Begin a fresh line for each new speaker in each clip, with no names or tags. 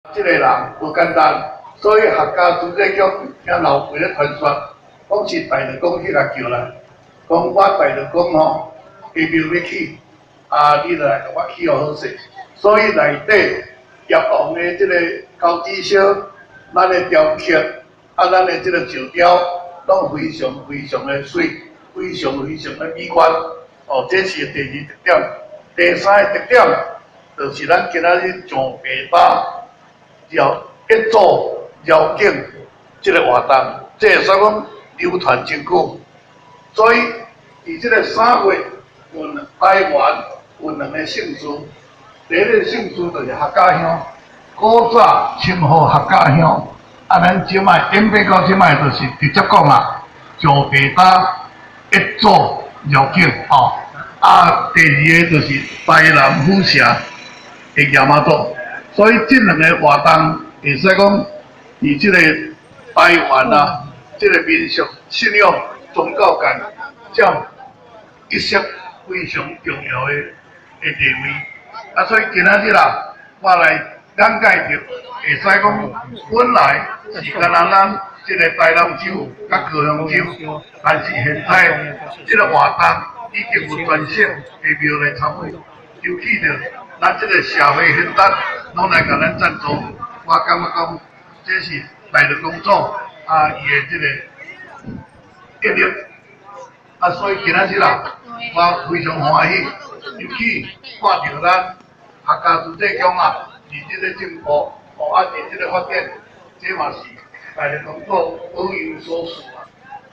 這个人無簡單，所以客家主祭宮聽老輩咧傳說，講是大律公去共叫來，講我大律公吼，家廟欲起，啊，你來共我起予好勢。所以內底葉王的這個高枝燒，咱的雕刻，啊，咱的這個石雕，攏非常非常的媠，非常非常的美觀。哦，這是第二特點。第三个特點，就是咱今仔日上白搭繞一組繞境這个活動，這會使講流傳真久。所以，佇這个3月，有台灣有兩个盛事，第一个盛事就是客家香，古早稱呼客家香，啊，咱這擺演變到這擺就是直接講啊，上白搭一組繞境吼。啊，第二个就是台南府城的爺媽祖，所以這兩个活動會使講，佇這個台灣啊，這個民俗信仰宗教界佔一席非常重要的的地位。啊，所以今仔日啦，我來簡介著，會使講本來是干焦咱這个台南州佮高雄州，但是現在這个活動已經有全省的廟來參與，尤其著咱這个社會賢達攏來共咱贊助，我感覺講這是大律公祖啊，伊的這个毅力啊，所以今仔日啦，我非常歡喜，尤其看著咱客家主祭宮啊，佇這个進步，哦啊，佇這个發展，這嘛是大律公祖保佑所賜啊。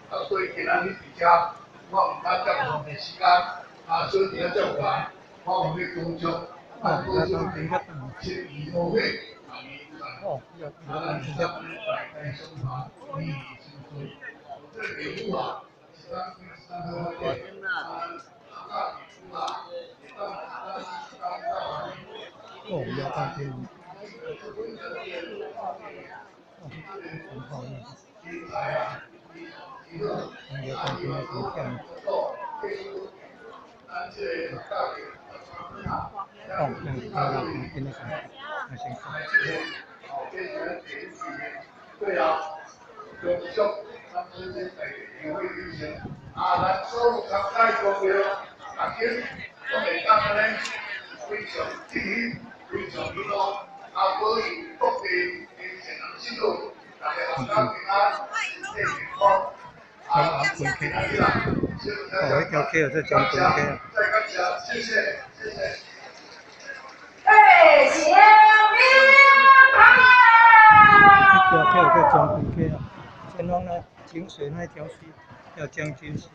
啊，所以今仔日佇遮，我毋敢佔上濟時間，啊，所以佇遮照看，我有咧工作，啊，保守千祈無悔，啊，咱直接大家相傳，利益相隨。這个庙宇啊，是咱咱好發展，啊，客家廟啊，
哦，要大天。哦，很好。要大天要点。哦，嗯，好啦，今日先，先。
对啊，啊，咱所有参加工作，大家拢會當按呢非常盡興，非常喜樂，啊，保佑各地的善男信女，大家闔家平安，身體健康。
啊，軍客。哦，彼條溪啊，這將軍溪啊。
再感謝，謝謝，謝謝。
哎，小明牌。
這條溪叫將軍溪啊，前方呢，井水那條溪叫將軍溪。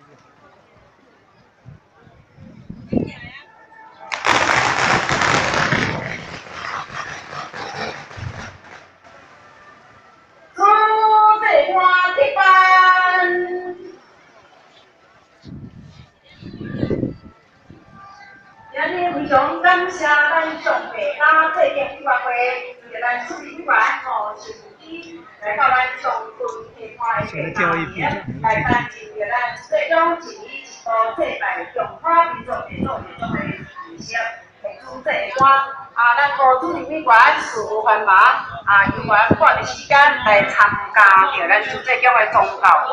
主祭官铁班。今日非常感謝咱上白搭祭典委員會，對咱主任委員吼，是有來到咱將軍鐵班的白搭來擔任著咱主祭長一年一度祭拜中華民族列祖列宗的儀式的主祭官。啊，咱吳主任委員事務繁忙，啊，猶原趕的時間來參加著咱主祭宮的宗教。